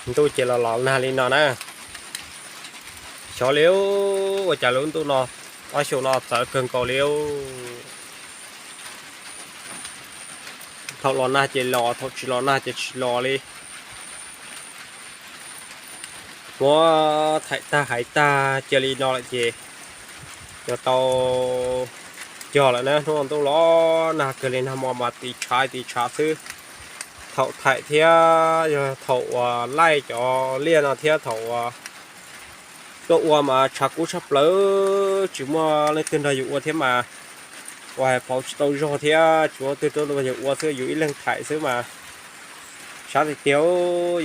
Ntuj ces los los nag li no na. Xyov li, ua cas lub ntuj no, ob xyoo no txawv kawg nkaus li. Thaum los nag ces los, thaum tsis los nag ces tsis los li. Muab thaim tag hais tag cia li no lawm ces yuav tau cog lawm na. Hnub no ntuj los nag kawg li, nag hmo mas tiv tshav tiv tshav xwb. Thaum thaim thiab yog thaum uas laij cov liaj no thiab thaum uas tuaj ua mas tshav kub tshaj plaws, tsis muaj leej twg nrog yus ua thiab mas, ua hais pauv tsis tau zog thiab tsis muaj leej twg tuaj nrog yus ua xwb, yus ib leeg thaim xwb mas sab tiag tiag.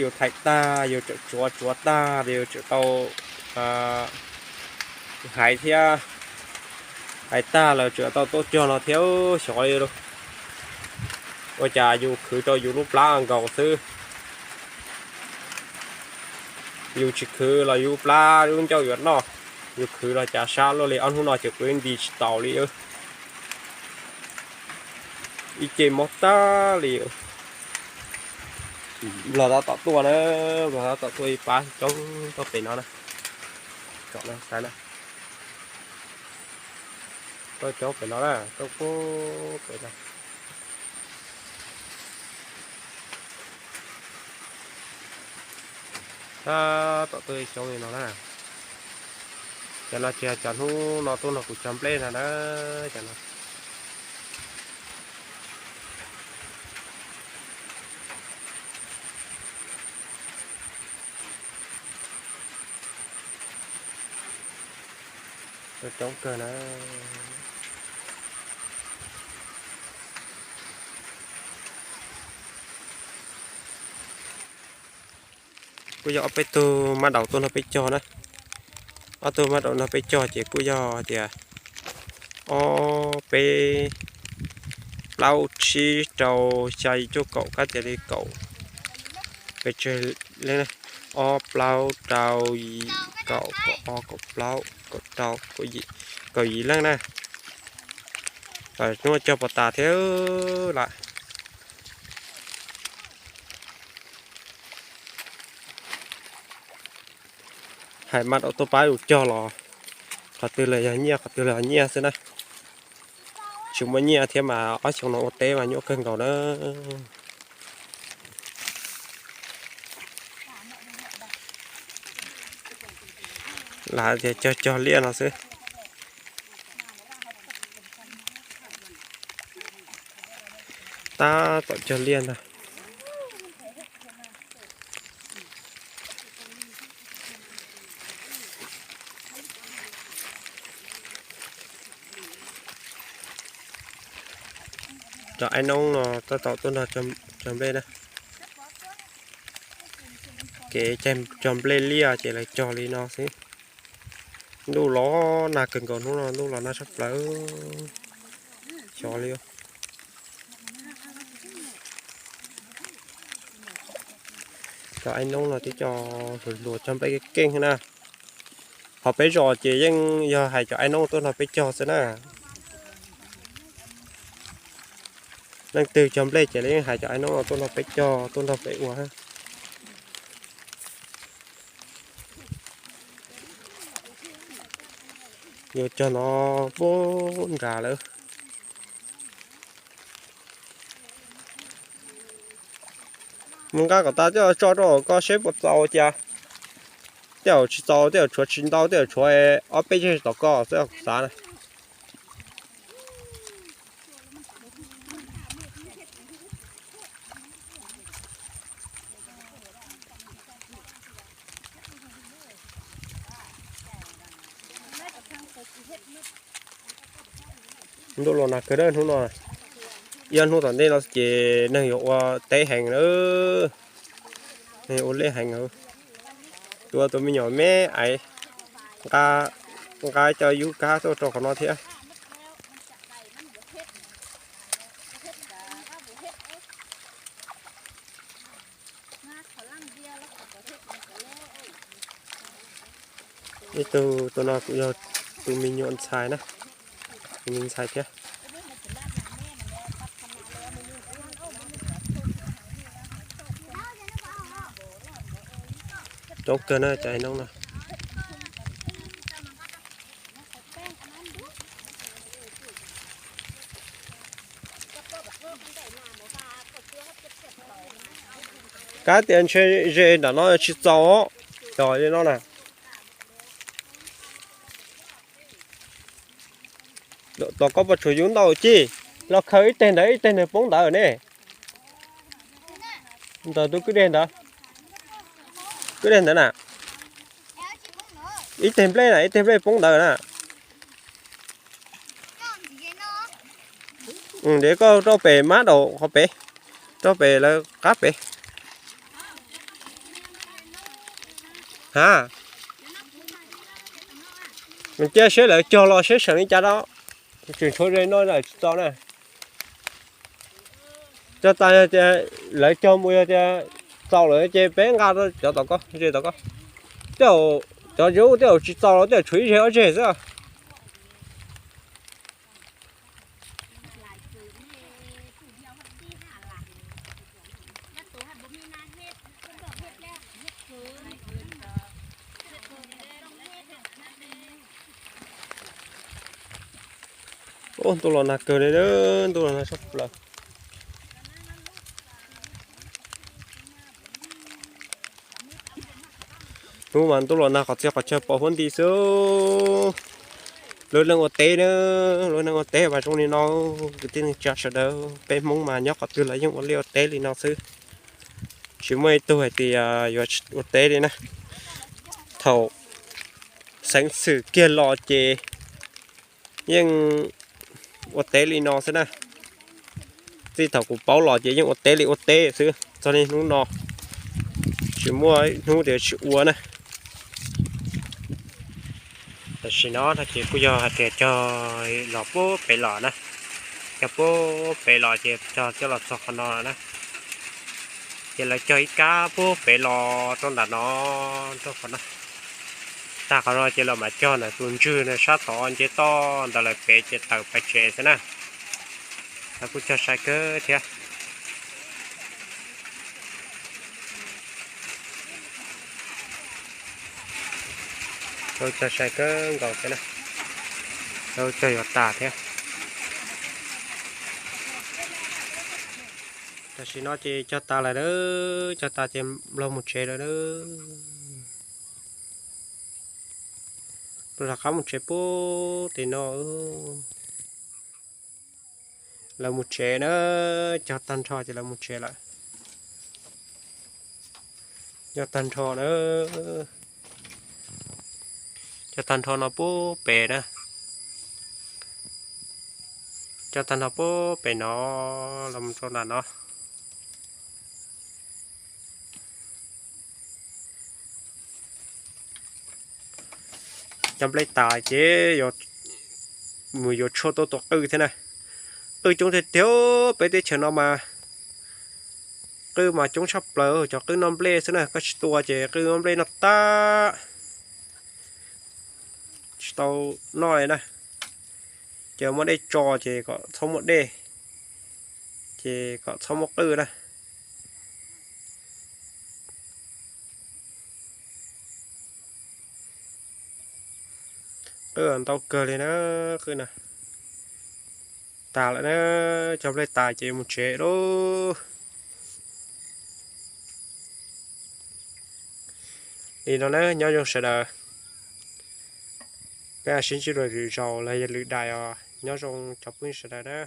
Yus thaim tag yus tseem tsuav, tsuav tag yus tseem tau hais thiab, hais tag lawm tseem tau tuaj cog no thiab. Xyov li, ua cas yus khwv rau yus lub plab nkaus xwb. Yus tsis khwv los yus plab lub ncauj yuav noj, yus khwv los cas sab luaj li. Ob hnub no ces kuv nti tsis taus li, ib ce mob tag li. Nplog tab tom tuaj na, nplog tab tom tuaj ib pab coob tuaj pem no na. Kom no saib na, tuaj coob pem no na, tuaj pem no. Tab tom tuaj coob li no na. Cov no tsis yog cov hnub no tuaj nrog kuv cog nplej no na, cov no. Coob kawg na. Kuj yog ob peb tug mab daum tuaj nrog peb cog na. Ob tug mab daum nrog peb cog ces kuj yog tias ob peb plaub tsib rau xya yim cuaj kaum, kab tias li kaum pes tsawg leej na. Ob plaub rau yim kaum kaum ob kaum plaub kaum rau kaum yim, kaum yim leej na. Hnub cog puas tas thiab lawm. Hais mab daum tuaj pab yus cog los qhov twg los yog nyiaj, qhov twg los yog nyiaj xwb na. Tsis muaj nyiaj thiab mas ob xyoo no ua teb mas nyuaj kawg nkaus na. Lam tias cog cog liaj no xwb. Tab tom cog liaj ntag. Cov aib noob no tab tom tuaj nrog cog nplej na. Kev cog nplej liaj ces lawv cog li no xwb. Ntuj los nag kawg nkaus hnub no, ntuj los nag tshaj plaws. Xyov li. Cov aib noob no twb cog hluas hluas cog nplej keej keej na. Qhov peb zos ces yeej yog hais cov aib noob tuaj nrog peb cog xwb na. Leej twg cog nplej ces lawv yeej hais cov aib noob no tuaj nrog peb cog, tuaj nrog peb ua. Yuav cog no puag nrad lawm. Mus nqa kom tas tej zaum tso rau koj seb puas txaus cas. Tej zaum tsis txaus, tej zaum tshuav tsis ntau, tej zaum tshuav ob peb ceg tom koj xwb kuv xav na. Ntuj los nag kawg hnub no. Ib ob hnub tom ntej no ces neeg yuav ua teb heev lawm. Neeg yuav ua liaj heev lawm. Tua tus me nyuam me aiv, nqa cov yub kab tuaj rau qhov no thiab. Ib tug, tus no kuj yog tus me nyuam ntxhais na, tus me ntxhais thiab. Coob kawg na cov noob no. Kab tias ntshe ze nram no tsis txaus, cov li no na. Tom koj puas tshuav yub ntau cig, los khaws ib teg ntawd ib teg ntawd poob ntawd ne. Ntawm tus kwj deg ntawd, kwj deg ntawd na, ib teg nplej na, ib teg nplej poob ntawd na. Ntiav koj rau pem mab daum qhov pem, rau pem lawv qab pem. Ha, cia seb lawv cog los seb seem li cas da. Tseem tshuav ze no tsis txaus na. Cog tas yog tias lawv cog mus yog tias txaus lawm ces peb nqa rau cov tom koj, ze tom koj. Tej zaum cov ze ub tej zaum tsis txaus los tej zaum tshuav ib zeg ob zeg xwb. Ntuj los nag kawg li, ntuj los nag sab plaws. Hnub mas ntuj los nag qhov txhia qhov chaw pos huab nti xwb. Lub neej ua teb na, lub neej ua teb mas zoo li no, kwv tij neej tsa sawv daws, peb Hmoob mas nyob qhov twg los yeej ua liaj ua teb li no xwb. Tsis muaj ib tug hais tias yuav ua teb li na. Thaum xeev xwm kiag los ces yeej ua teb li no xwb na. Txij thaum kuv paub los ces yeej ua teb li ua teb xwb txog niaj hnub no, tsis muaj hnub tias tsis ua na. Tam sim no no ces kuj yog hais tias cog los puag pem los na, cog puag pem los ces cog coj los txog qhov no na. Ces lawv cog ib kab puag pem los rau ntawm no, rau qhov no. Tag qhov no ces los mam cog ntawm tus ntswg na, sab tod nce toj ntawd lawm pem ces tawm pais tsev xwb na. Lawv kuj cog sai kawg thiab. Lawv cog sai kawg nkaus thiab na. Lawv cog yuav tas thiab. Tam sim no ces cog tas lawm, cog tas ces los mus tsev lawm. Los rov qab mus tsev puag tim no. Lawv mus tsev na, cog tag nrho ces lawv mus tsev lawm. Cog tag nrho na, cog tag nrho no puag pem na. Cog tag nrho puag pem no, los mus rau nram no. Cov nplej tas ces mus yuav tshuaj tuaj tua qwj thiab na. Qwj coob tiag tiag, peb teb chaws no mas qwj mas coob tshaj plaws, cov qwj noj nplej xwb na, koj tsis tua ces qwj noj nplej noj tag, tsis tau noj li na. Ces muaj dej tso ces kom txhob muaj dej, ces kom txhob muaj qwj na. Qwj ntau kawg li na, qwj na. Tas lawm na, cov nplej tas ces mus tsev lauj. Li no na, nyob zoo sawv daws. Peb sib ntsib dua lwm zaus los yog lwm daim os, nyob zoo cov phooj ywg sawv daws na.